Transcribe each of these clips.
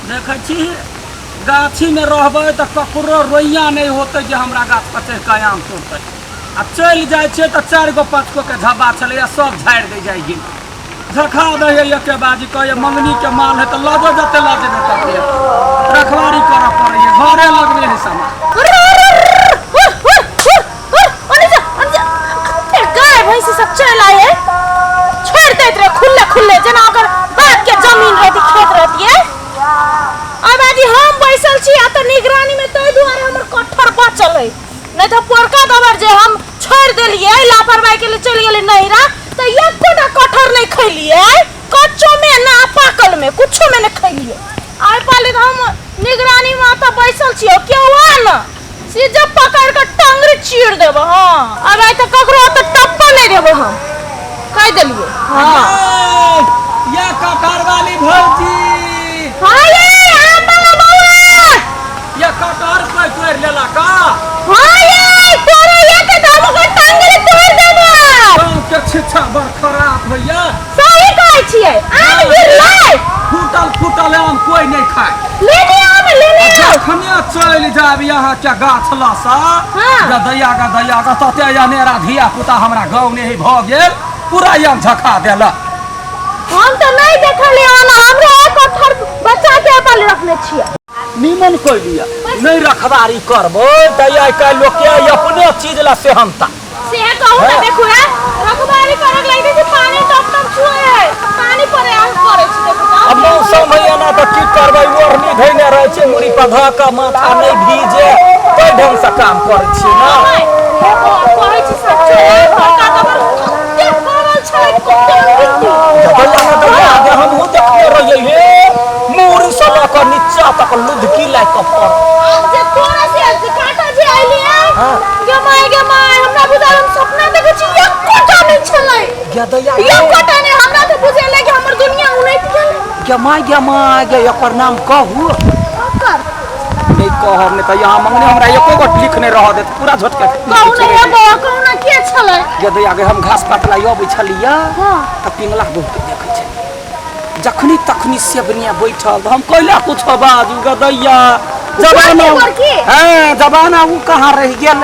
देखै छी गाछीमे रहबै तऽ ककरो रोइया नहि होतै जे हमरा गाछ पर चढ़ि कऽ आम तोड़तै आ चलि जाइ छियै तऽ चारि गो पाँच गो के झब्बा छलैया सब झाड़ि दै जाइ गेल झखा दै है एके बाजी कहैया मंगनीके माल है तऽ लऽ जो जते लऽ जेबै तते रखवारी करऽ पड़ैया घरे लगमे है सामान। गाय भैंसी सब चलि आए छोड़ि दैत रहे खुल्ले खुल्ले जेना ओकर बाप के जमीन रहती खेत रहती अब आज हम बैसल छी आ तऽ निगरानी में ताहि दुआरे हमर कठर बचल है नहीं तऽ पोरका दबर जे हम छोड़ि देलियै लापरवाही के लिए चलि गेलियै नैहरा तऽ एकोटा कठर नहीं खैलियै कच्चो में ना पाकल में कुछो में नहीं खैलियै आइ पाली तऽ हम निगरानी में तऽ बैसल छियै केओ आ न से जब पकड़ के टंगरी चीर देबो हाँ अब आइ तऽ ककरो ओतऽ टप्पो नहीं देबो हम कहि देलियै हाँ ये कटहर वाली भौजी। हाँ ये आम वाला बौआ। ये कटहर कोई तोड़ लेला का? हाँ ये तोरा ये के तो हम ओकर टंगरी तोड़ देबो। गाँव के शिक्षा बड़ खराब होइया। सही कहै छियै आम गिरलै। फूटल फूटल आम कोई नहीं खाए। लेने आम लेने आम। जखने चलि जायब अहाँके गाछ लसँ गदैया गदैया ग तते अनेरा धिया पुता हमरा गाँव नहि भऽ गेल पूरा आम झखा देलक। हम तऽ नहि देखलियै ओना हमरो एक कटहर बच्चा के अपन रखने छियै। निमन कैलियै नहि रखबारी करबै तऽ आइ काल्हि लोकके अपने चीज लए सेहनता। से कहू ना देखू है रखबारी करक लागि छै पानी टप टप छुए है पानी पड़े आ करे छी देखू तऽ। अब मौसम है एना तऽ की करबै ओढ़नी धैने रहै छै मुड़ी पर धऽ कऽ माथा नहि भीजे ताहि ढंगसँ काम करै छियै ने। हे बौआ कहै छी सच्चो है बड़का दबर कते फड़ल छलै कते गिट्टी। दैया ने दैया आगे हमहूँ देखने रहियै हे मूड़ी से लऽ कऽ नीचा तक लुधकी लागि कऽ फड़ल। जे तोरा से कांटा जे आइली है गे my गे my हमरा बुझायल हम सपना देखै छी एकोटा नहि छलै। गे दैया एकोटा नहि हमरा तऽ बुझेलै कि हमर दुनिया उलटि गेलै। गे my गे my गे एकर नाम कहू। ककर? नहि कहब नहि तऽ यहाँ मंगने हमरा एको गो लिख नहि रहऽ देत पूरा झटका। कहू ने हे बौआ कहू ने के छलै? गे दैया गे हम घास पात ला अबै छलियै तऽ पिंगला बहुते देखै छलियै जखनी तखनी सेबनिया बैठल तऽ हम कैला कुछो बाजू गदैया जमाना गोरकी? हाँ जमाना उ कहाँ रहि गेल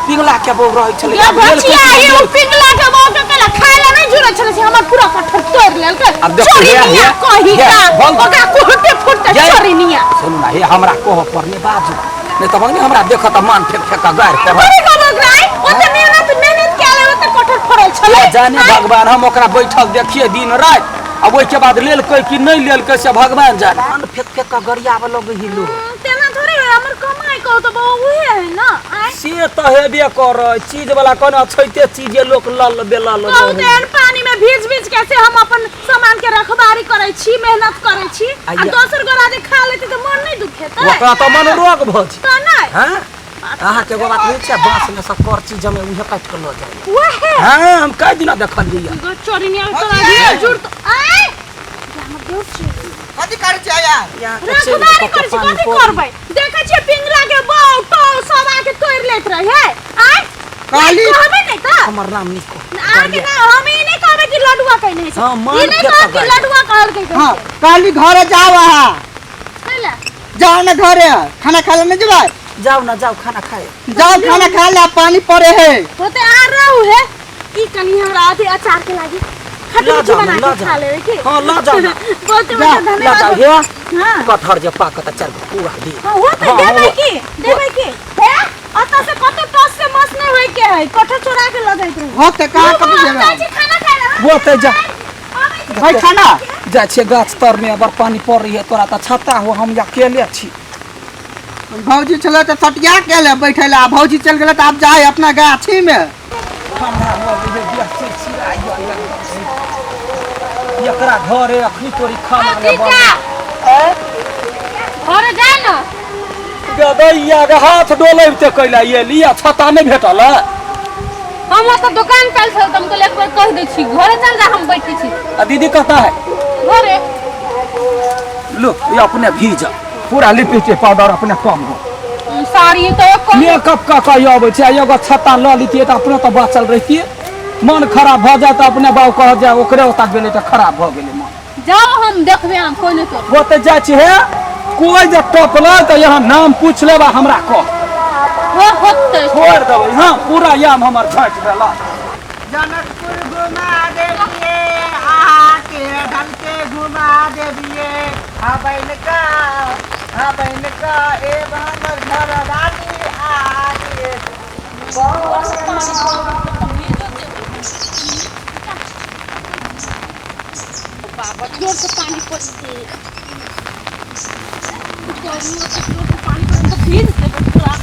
पिंगला के बहू रहै छलै ये आब गेल भचिया कुछ ये उ पिंगला के बहू के कैला खाय ला नहीं जुड़ल छलै से हमर पूरा कटहर तोड़ लेलकै। आब देखू, हे, चोरिनिया हे, कही हे, का भौजी। ओकरा कुहते फुटते चोरिनिया। सुनू ना हे हमरा कहऽ पर नहि बाजू नहीं तऽ भगनी हमरा देखत तऽ मान फेंक फेंक कऽ गारि पड़त। थोड़ी कहबो ओकरा आइ ओते मेहनत मेहनत कएल ओते कटहर फड़ल छलै। जाने भगवान हम ओकरा बैठल देखिए दिन राति आ ओहिके बाद लेलकै कि नहि लेलकै से भगवान जाने। मान फेंक फेंक कऽ गरियाबऽ लगै है लोग। तेना थोड़ी होय हमर कमाई कहू तऽ बौआ उहे है ना आइ। से तऽ हेबे करै चीज वाला कोनो अछैते चीजे लोक लऽ लेबे लऽ लेबे। कहू तऽ एहन पानी में भीज भीज के से हम अपन सामान के रखबारी करै छी मेहनत करै छी आ दोसर गोरा जे खा लेतै तऽ मन नहि दुखेतै? ओकरा तऽ मन रोग भऽ जेतै। तऽ नहि। हँ अहाँके एगो बात नहि छै बाँस में सब करची जमे उहे काटि कऽ लऽ जाइ। वएह। हँ हम कई दिना देखलियै। गो चोरिनिया तोरा भी जुड़ तो आय हमर देव छी। कथी करै छियै यार? यहाँ के चलि रखबारी कऽ करै छी पानी कथी पड़ि। करबै? देखै छियै पिंगला के बौ टौ सब आके तोड़ि लैत रहै आय। कहली कहबै नहि तऽ हमर नाम नहि कहू। अहाँके ना हम ई नहि कहबै कि लडुआ कहने छै। हाँ, मान ई नहि फेंक कहब कि कऽ लडुआ कहलकै कहै हाँ छै। कहली घरे जाओ अहाँ। कैला? जाओ ना घरे खाना खा ले नहीं जेबै? जाओ ना जाओ खाना खाए। जाओ खाना खा ले पानी पड़े है। होते आ रहू है ई कनी हमरा अथी अचार के लागी खट्टी लऽ मिठी जाउ बना ना, लऽ के खा जाउ। लेबै की? हाँ लऽ जाउ ना। बहुत जा, बहुत लऽ धन्यवाद। जाउ हे हाँ। कटहर जे पाकत तऽ चारि गो पुआ दी। हाँ, वो तऽ हाँ, देबै हाँ, की? देबै की? हे ओतऽ से कतौ टस से मस नहि होय के है कटहर चोरा के लऽ जाइत रहै। हो तऽ कहाँ लोग कतौ हम जेबै? जाइ छी खाना खाय लए। वो तऽ जा। आबै छी। भाई खाना जाइ छियै गाछ तर में बड़ पानी पड़ रही है तोरा तऽ छत्ता हो हम अकेले छी। भौजी छलै तऽ सटिया के ले बैठे ला भौजी चल गेलै तऽ आब जाय अपना गाछी में। ठंडा भऽ गेलै देह चिड़चिड़ाइ एकरा घरे अखनी तोरी खाना ओ नहि जीजा बनल। घरे जा ना। गदैया के हाथ डोलैबते कैला एली आ छत्ता नहि भेटल है? हम ओतऽ दोकान पर छल तऽ हम कहलियै एक बेर कहि दै छी घरे चल जा हम बैठे छी। आ दीदी कतऽ है? घरे। लो ये अपने भीज पूरा लिपस्टिक पाउडर अपने कम हो। साड़ी तऽ एक मेकअप कऽ कऽ अबै छै आ एगो छत्ता लऽ लितियै तऽ अपने तऽ बचल रहितियै। मन खराब भऽ जाय तऽ अपने बाबू कहत जाय ओकरे ओतऽ गेलै तऽ खराब भऽ गेलै मन। जाओ हम देखबै हम कोइ नहि तोड़। ओतऽ जाइ छी हे कोई जे टपलै तऽ यहाँ नाम पूछ लेब आ हमरा कह हो होतै छोड़ि देबै हँ पूरा याम हमर झाँटि देलक। जनकपुर घुमा देबिए अहाँके ढलके घुमा देबिए हबैन का हबैन का ए हमर घर वाली आगे। बाबा जोर से पानी पड़ते जोर से पानी पड़ते तो भीज जेबै पूरा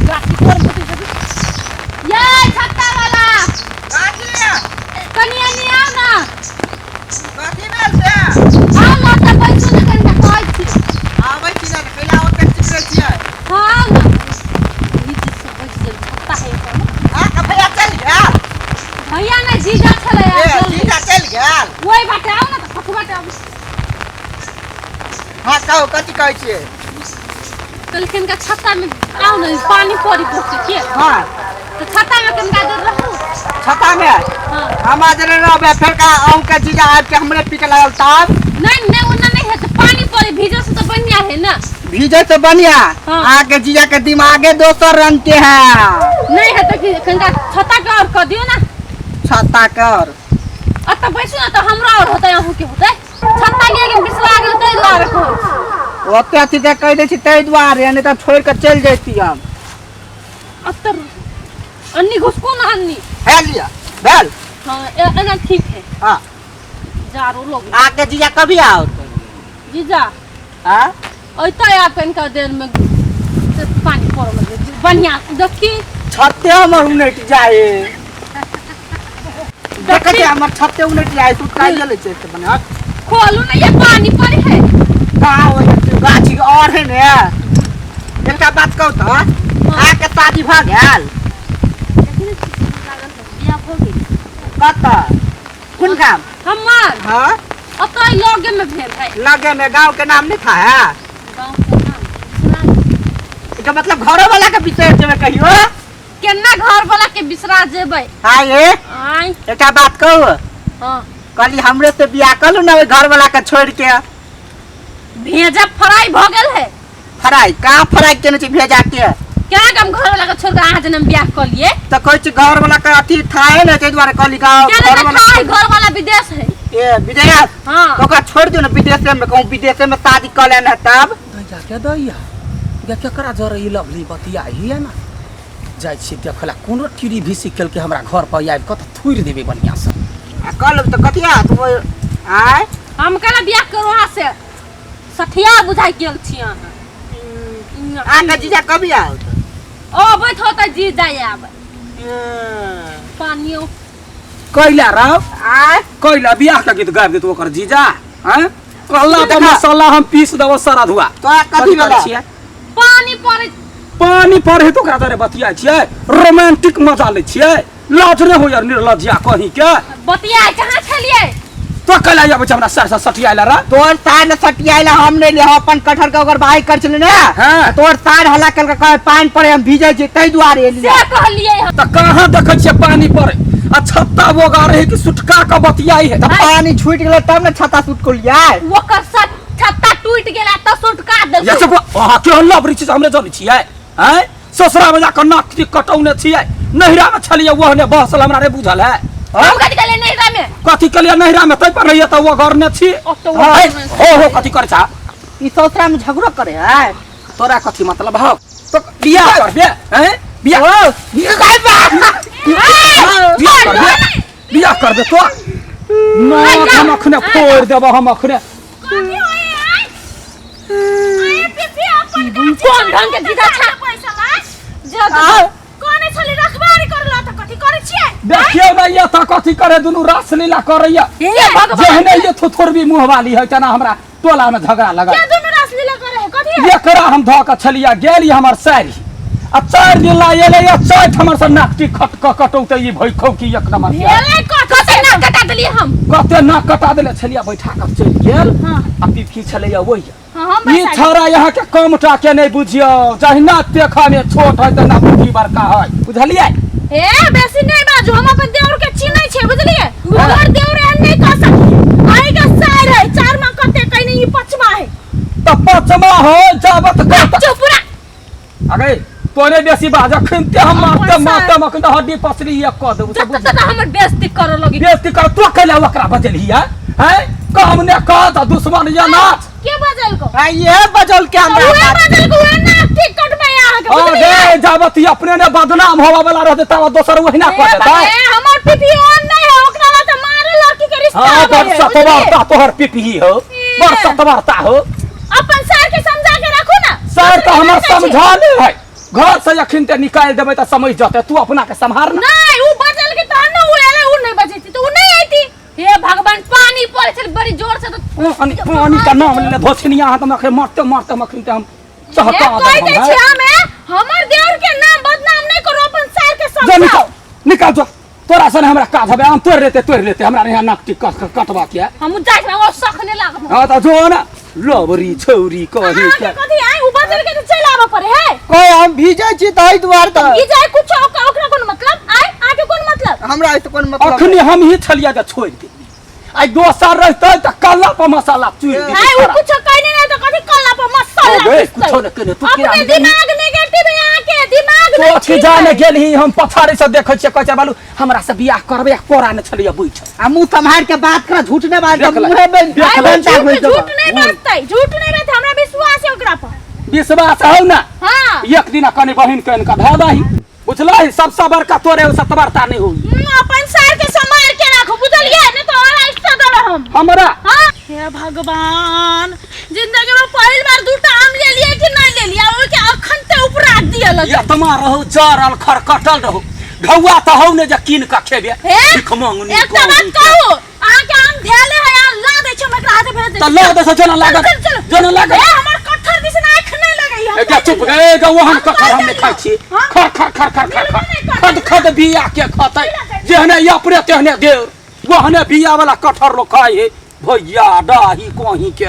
गाछी तर में जेबै। ये छत्ता वाला कनी एनी आउ ना। कथी भेल से? आउ ना तऽ बैसू ने कनिटा कहै छी। आबै छी ने कैला ओते चिकरै छियै? हँ आउ ना। ई चीज से बचि गेल छत्ता है एकर। आ का भैया चलि गेल? भैया नहि जीजा छलै ए आब जल्दी। जीजा चलि गेल? ओहि बाटे आउ ना तऽ कथू बाटे आउ। हँ कहू कथी कहै छियै? कहलखिन का छत्ता में आउ ने पानी पड़ी पड़तै के। हँ तऽ छत्ता में कनिका देर रहू। छत्ता में? हँ हमरा जरे रहबै फेर का अहूँके जीजा आबि के हमरे पीटे लागल तब? नहीं नहीं ओना नहीं है तो पानी पड़े भीजो से तो बढ़िया है ना। भीजे से बढ़िया। हाँ। आके जीजा के दिमागे दोसर रंग के है। नहीं है तो कि कनिका छत्ता के और कऽ दियौ ना। छत्ता कर अतऽ बैसू ना तऽ हमरा और होतै अहूँ के होतै। छत्ता लिए के बिसरा गेल ताहि दुआरे कहै छी। ओते अथी तऽ कहि दै छी ताहि दुआरे नहि तऽ छोड़ि कऽ चलि जैती हम। अतऽ अन्नी घुसकू ना अन्नी। है लिअ भेल। हाँ एना ठीक है। हाँ जारो लोग आके जीजा कभी आओ? जीजा हाँ अइतै आब कनिका देर में पानी पड़ऽ लगै बढ़िया देखी। छत्ते हमर उनटि जाए। देखै छियै हमर छत्ते उनटि जाए सुटका गेलै छै से बने। खोलू ना ये पानी पड़े है। कहाँ होइ छै गाछी और है ने। एकटा बात कहू तऽ अहाँके शादी भऽ गेल? बियाह भऽ गेल। कतऽ कोन गाम? हमर हाँ ओतऽ लगे में भेल है। लगे में गाँव के नाम नहीं था है? गाँव के नाम बिसरा गेल। एकर मतलब घरो वाला के बिसरि जेबै कहियो? केना घर वाला के बिसरा जेबै? हाँ ये आय एकटा बात कहू? हाँ कहली हमरे से बियाह कर लू ना ओहि घर वाला के छोड़ के। भेजा फ्राई भऽ गेल है। फ्राई कहाँ फ्राई केने छी भेजा के? केना के हम घर वाला के छोड़ के अहाँ जेना बियाह कऽ लिए? तऽ कहै छी घर वाला के अथी था ने ताहि दुआरे कहली गाँव केना घर ने वाला खाय घर वाला विदेश है। ए विदेश? हाँ तऽ ओकरा छोड़ि दियौ ने विदेशे में कहूँ विदेशे में शादी कऽ लेने तब। दैया के दैया गे केकरा जरे ई लवली बतिया हिया ना। जाइ छी देखला कोनो टीरी भीसी केलकै हमरा घर पर आबि कऽ तऽ थुरि देबै बढ़िआँ से। आ कऽ लेब तऽ कथी हैत आँय? हम केना बियाह करू अहाँ से? सठिया बुझाइ गेल छी अहाँ। अहाँके जीजा कभी आओत? अबैत होतै जीजा आब। पानियो कैला राव आँय? कैला बियाह के गीत गाबि देत ओकर जीजा? आँय कल्ला पर मसाला हम पीस देबो सारा धुआ। तोरा कथी भेलै? छियै? पानी पड़ै पानी पड़े तो ओकरा दरे बतिया छियै रोमांटिक मजा लै छियै। लाज नहि होइया निर्लज्जिया कहीं के। बतिया कहाँ छलियै? तो कैला आबै छै हमरा सर से सटियाइला रा? तोर सार सटियाइला हम नहि ले अपन कटहर के ओकर भाई कर छलै ने। हाँ। तोर सार हल्ला केलकै कहे पानि पड़े हम भीजै छी ताहि दुआरे एलियै। से कहलियै हम। तऽ कहाँ देखै छियै पानी पड़े आ छत्ता बोगा रहे कि सुटका के बतियाई है। तऽ पानी छूटि गेलै तब ने छत्ता सुटकलियै। ओकर छत्ता टूटि गेल आ तऽ सुटका देलकै। ये सब अहाँ केहन लबरी छी से हमरे जनै छियै? आँय ससुरा में जाकऽ नाक कटौने छियै नैहरा में छलियै ओहने बहसल हमरा रे बुझल है। हम कथी कहलियै नैहरा में? कथी कहलियै नैहरा में तै पर रहियै तऽ ओ घर ने छी। ओतऽ ओ आँय, घर में हो हो कथी करै छा? ई ससुरा में झगड़ो करे है? तोरा कथी मतलब हौ? तो बियाह करबे? आँय बियाह बियाह करबे? बियाह करबे तो नाक हम अखने फोड़ि देबो हम अखने। कोन ढंग के जीजा छा? कोने छली रखबारी करला तऽ कथी करै छियै? देखियौ ने ये तऽ कथी करे दुनू रासलीला करैया। हे भगवान जेहने ये थोथोरबी मुँह वाली है तेना हमरा टोला में झगड़ा लगा। के दुनू रासलीला करे है कथी है? एकरा हम धऽ कऽ छलिया गेली हमर सारी आ 4 दिन ला एलै आ चैठ हमर से नाक टी खट कऽ कटौतै ई भैखौ की एक नंबर के। भेलै कथी? कते नाक कटा देलियै हम? कते नाक कटा देले छलिया बैठा कऽ चलि गेल। हाँ। आ पीपी छलैया ओहि। हाँ, हम ई बैसा छौड़ा यहाँ के कम टा के नहीं बुझियौ जहिना देखा में छोट है तेना बुद्धि बड़का है बुझलियै? ए बेसी नहीं बाजू हम अपन देउर के चिन्है छियै बुझलियै? हमर देउर एहन नहीं कह सकी। आइ के साइर है 4 मा कते कहिने ई पचमा है। तऽ पाँचमा हो जाबत करता चुप रह। अरे तोरे बेसी बाज अखन ते हम मारते अपन मारते हम अखन तऽ हड्डी पसरी एक कऽ देबू जब तक हमर बेइज्जती करऽ लगी। बेइज्जती कर तू कैला ओकरा बजलही है हैं काम ने कर तऽ दुश्मन ये नाच। के बजल को? आ ये बजल के हमरा उहे बात। बजल को, उहे नाक ठीक कटबै अहाँके, हाँ बुझलियै? गे जाबत ई अपने ने बदनाम होवा वाला रहते तब दोसर ओहिना ए कऽ देतै। बाबा, ए, हमर पीपी ओन नहीं है, ओकरा ला तऽ मारे लड़की के रिश्ता हाँ आबै बड़ है, सतवार्ता बुझलियै? तोहर पिपही हो, बड़ ए। सतवार्ता हो। अपन सर के समझा के रखू ना। सर तऽ हमर समझा समझा नहि है, घर से अखन ते निकालि देबै तऽ समझ जतै, तू अपना के सम्हार ना। नहीं, उ बजल के तहन ने उ एलै, उ नहीं बजैती तऽ उ नहीं ऐती। हे भगवान, पानी पड़ै छै बड़ी जोर से तऽ पानी पानी का नाम लेले धोछनिया हाथ में मारते मारते मखन ते हम चहका ए, कहि देब दै हम, छी हैं? हमे, हमर देवर के नाम बदनाम नहीं करू, अपन सर के जो समझाओ। निकाल निकाल जो, तोरा से हमरा काज हबे, आम तोड़ लेते तोड़ लेते, हमरा यहाँ नाक टिक कट कटवा के। हम जाइ छी, हमरा सख नहि लागत। हां त जो ना लबरी छौरी कही अहाँके के कथी आइ उ बदल के तऽ चलि आबऽ पड़े है। कोई हम भीजै छी तहि दुआरे तऽ ई जाय कुछ ओकरा कोन मतलब, आइ अहाँके कोन मतलब? हमरा एहिसँ कोन मतलब? अखनी हम ही छलियै जे छोड़ि देली, आइ दोसर रहतै तऽ कल्ला पर मसाला चूरि देतै आइ उ सारा। कुछो कहने नहि तऽ कथी कल्ला पर मसाला अबे, पिसतै? कुछो नहि कहने, तू किया अपने नहि गेलही? दिमाग नेगेटिव है अहाँके, दिमाग तो नहि अथी ठीक जाने है। गेलही, हम पछाड़ी से देखै छियै, कहै छै बालू हमरा से बियाह करबै आ कोरा ने छलियै बैठल। आ मुँह सम्हारि के बात कर, झूठ नहि बाज, देख ले, मुँहे बनि देख ले। बनता झूठ होइ झूठ नहि बाजतै, झूठ नहि बाजतै, हमरा विश्वास है ओकरा पर। विश्वास हौ ना? हाँ। एक दिन कनि बहिन के इनका धऽ दही, बुझलही? सबसँ बड़का तोरे ओइ सतबरता नहि होई। अपन सर के सम्हार के राखू, बुझलियै? नहि तऽ और ऐसा देबै हम। हमरा? हाँ। हे भगवान, जिंदगी में पहिल बार दूटा आम लेलियै कि नहि लेलियै, ओहि के अखन ते उपरा दिए लगे। एतना रहू जरल खरकटल रहू, ढौआ तऽ हौ ने जे कीन कऽ खेबे। हे? भिख मंगनी एकटा बात करू। कहू, अहाँके आम धेले है आ ला दै छी हम एकरा हाथे भेज दै तऽ लऽ दै छै जेना लागत, चल, चल, चल। जेना लागत। हे, हमर कट्ठर दिस आँखि नहि लगैया। ए गे चुप गे, गे ओहन कट्ठर हम नहि खाइ छी। हाँ? खर खर खर खर खर खर नहि कट्ठर। खद खद बिया के खतै, जेहने अपने तेहने देव, ओहने बिया वाला कटहर लोक खाइ है भैया डाही कहीं के।